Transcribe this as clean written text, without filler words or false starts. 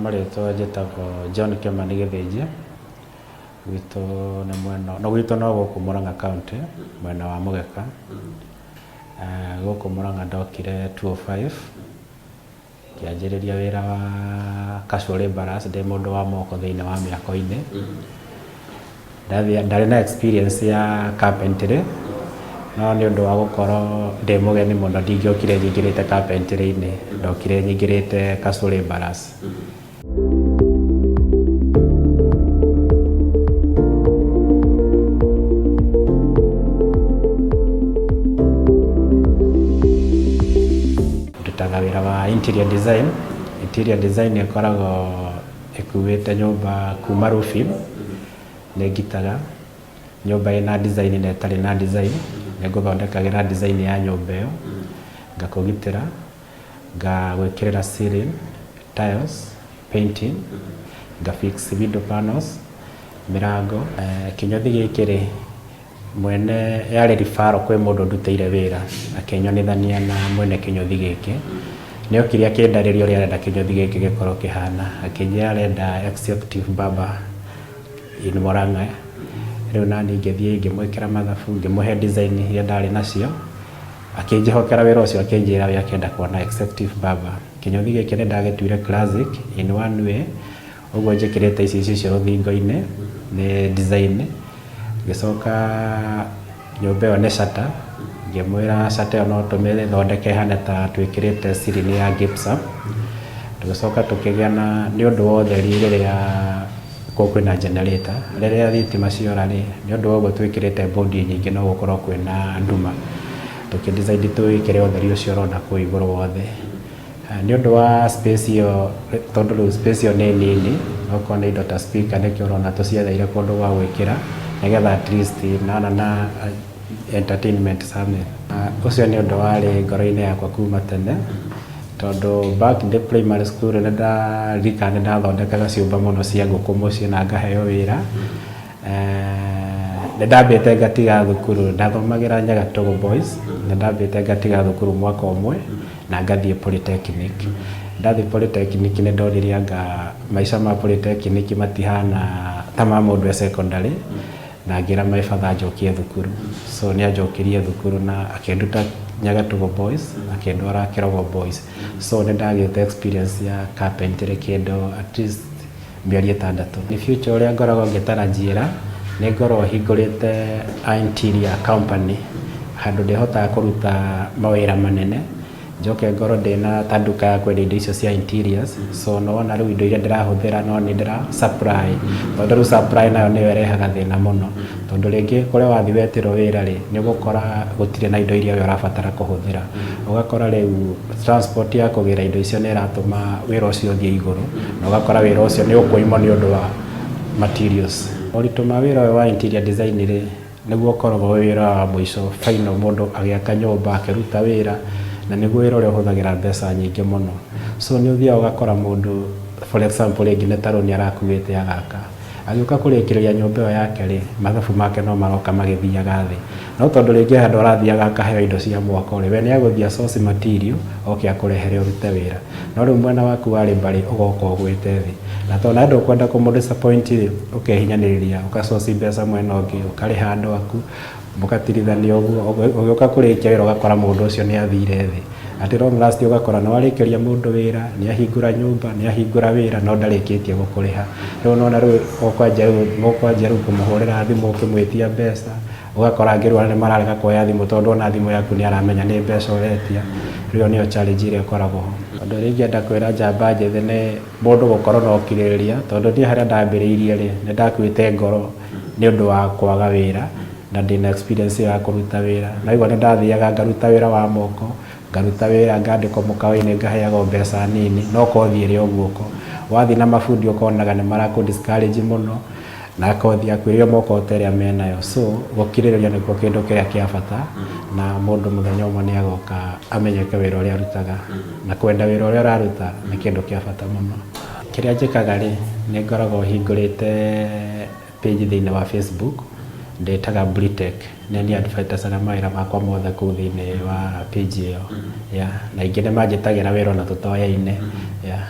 Marĩtwa njĩtagwo John Kĩmani Gĩthĩnji, gwitũ nĩ mwena, no gwitũ no gũkũ Murang'a County, mwena wa Mũgeka. Gũkũ Murang'a ndokire 205, Ngĩanjĩrĩria wĩra wa casual labourers ndĩ mũndũ wa moko thĩinĩ wa mĩako-inĩ. Ndarĩ na experience ya carpentry, no nĩ ũndũ wa gũkorwo ndĩ mũgeni mũno ndingĩokire nyingĩrĩte carpentry-inĩ, ndokire nyingĩrĩte casual labourers. Ndutaga wĩra wa interior design. Interior design ĩkoragwo ĩkuĩte nyũmba kuma roofing, nĩ ngitaga nyũmba ĩna design na ĩtarĩ na design, nĩ ngũthondekagĩra design ya nyũmba ĩyo, ngakũgitĩra, ngagwĩkĩrĩra ceiling tiles, painting, nga fix window panels, mĩrango. Kĩnyũthi gĩkĩ rĩ, Mwene yarĩ referral kwĩ mũndũ ndutĩire wĩra akĩnyonithania na mwene kĩnyũthi gĩkĩ. Nĩ okire akĩndarĩria ũrĩa arenda kĩnyũthi gĩkĩ gĩkorwo kĩhana. Akĩnjĩra arenda executive barber in Murang'a. Rĩu nani ngĩthiĩ ngĩmwĩkĩra mathabu, ngĩmũhe design iria ndarĩ nacio. Akĩnjĩhokera wĩra ũcio akĩnjĩra we akĩenda kuona executive barber. Kĩnyũthi gĩkĩ nĩ ndagĩtuire classic in one way, ũguo njĩkĩrĩte icicio icio rũthingo-inĩ nĩ design. Ngĩcoka nyũmba ĩyo nĩ shutter, ngĩmwĩra shutter ĩyo no tũmĩthondeke ĩhane ta twĩkĩrĩte ceiling ya gypsum. Tũgĩcoka tũkĩgĩa na nĩ ũndũ wa ũtheri rĩrĩa kũu kwĩna generator, rĩrĩa thitima ciora rĩ, nĩ ũndũ wa ũguo twĩkĩrĩte board nyingĩ no gũkorwo kwĩna nduma. Tũkĩ decide twĩkĩre ũtheri ũcio ũrona kũu igũrũ wothe. Nĩ ũndũ wa space ĩyo tondũ rĩu space ĩyo nĩ nini, okorwo nĩ indo ta speaker nĩkĩo ũrona tũcietheire kũndũ gwa gwĩkĩra, nĩgetha at least nona na entertainment something. Ũcio nĩ ũndũ warĩ ngoro-inĩ yakwa kuma tene, tondũ back ndĩ primary school nĩ ndaririkana nĩ ndathondekaga ciũmba mũno cia ngũkũ mũciĩ na ngaheo wĩra. Nĩ ndambĩte ngatiga thukuru, ndathomagĩra Nyagatogo Boys, nĩ ndambĩte ngatiga thukuru mwaka ũmwe. Na ngathiĩ polytechnic. Ndathiĩ polytechnic nĩ ndonire anga maica ma polytechnic matihana ta ma mũndũ e secondary, na ngĩra my father anjokie thukuru. So nĩ anjokirie thukuru na akĩnduta Nyagatugo Boys, akĩndwara Kĩrogo Boys. So nĩ ndagĩte experience ya carpentry kĩndũ at least mĩeri ĩtandatũ. In future ũrĩa ngoragwo ngĩtarajiĩra, nĩ ngorwo hingũrĩte a interior company, handũ ndĩhotaga kũruta mawĩra manene, njoke ngorwo ndĩna ta nduka ya kwendia indo icio cia interiors, so nĩ wona rĩu indo iria ndĩrahũthĩra no niĩ ndĩra supply, tondũ rĩu supply nayo nĩyo ĩrehaga thĩna mũno, tondũ rĩngĩ kũrĩa wathiĩ wetĩrwo wĩra rĩ, nĩ ũgũkora gũtirĩ na indo iria we ũrabatara kũhũthĩra, ũgakora rĩu transport ya kũgĩra indo icio nĩ ĩratũma wĩra ũcio ũthiĩ igũrũ, na ũgakora wĩra ũcio nĩ ũkũimwo nĩ ũndũ wa materials. Moritũ ma wĩra ũyũ wa interior design rĩ, nĩguo ũkoragwo wĩ wĩra wa mũico final mũndũ agĩaka nyũmba akĩruta wĩra, na nĩguo wĩra ũrĩa ũhũthagĩra mbeca nyingĩ mũno. So nĩ ũthiaga ũgakora mũndũ for example rĩngĩ nĩ ta rũni arakuĩte agaka, Agĩũka kũrĩkĩrĩria nyũmba ĩyo yake-rĩ, mathabu make no maroka magĩthiaga thĩ. No tondũ rĩngĩ he handũ arathiaga akaheo indo cia mwako-rĩ, we nĩegũthiĩ a source material oke akũrehere ũrute wĩra. No rĩu mwena waku wa labour rĩ, ũgoka ũgwĩte thĩ. Na tondũ nawe ndũkwenda kũmũ disappoint rĩ, ũkehinyanĩrĩria, ũka source mbeca mwena ũngĩ, ũkarĩha andũ aku, mũgatirithania ũguo, ũgĩũka kũrĩkia wĩra ũgakora mũndũ ũcio nĩ athire thĩ. At long last ũgakora nĩ warĩkĩria mũndũ wĩra, nĩ ahingũra nyũmba, nĩ ahingũra wĩra no ndarĩkĩtie gũkũrĩha. Rĩu nĩ wona rĩu ũkwanjia rĩu mũkwanjia rĩu kũmũhũrĩra thimũ ũkĩmwĩtia mbeca, ũgakora angĩ rĩu ona nĩ mararega kuoya thimũ tondũ ona thimũ yaku nĩ aramenya nĩ mbeca ũretia. Rĩu ĩyo nĩyo challenge ĩrĩa ĩkoragwo ho. Ũndũ ũrĩa ingĩenda kwĩra njamba njĩthĩ nĩ mũndũ gũkorwo na ũkirĩrĩria, tondũ niĩ harĩa ndambĩrĩirie rĩ, nĩ ndakuĩte ngoro nĩ ũndũ wa kwaga wĩra. Na ndĩna experience ĩyo ya kũruta wĩra. Na rĩmwe nĩ ndathiaga ngaruta wĩra wa moko, ngaruta wĩra ngandĩkwo mũkawa-inĩ ngaheagwo mbeca nini, no kothi ĩrĩ o guoko. Wathiĩ na mabundi ũkonaga nĩ marakũ discourage mũno, na kothi yaku ĩrĩ o moko ta ĩrĩa menayo. So, gũkirĩrĩria nĩkuo kĩndũ kĩrĩa kĩa bata, na mũndũ mũthenya ũmwe nĩ agoka amenyeke wĩra ũrĩa arutaga. Na kwenda wĩra ũrĩa ũraruta nĩ kĩndũ kĩa bata mũno. Kĩrĩa njĩkaga rĩ, nĩ ngoragwo hingũrĩte page thĩinĩ wa Facebook ndĩtaga Britech nĩ niĩ advertisaga mawĩra makwa mothe kũu thĩinĩ wa page ĩyo yeah. Na aingĩ nĩ manjĩtagĩra wĩra ona tũtoyaine yeah.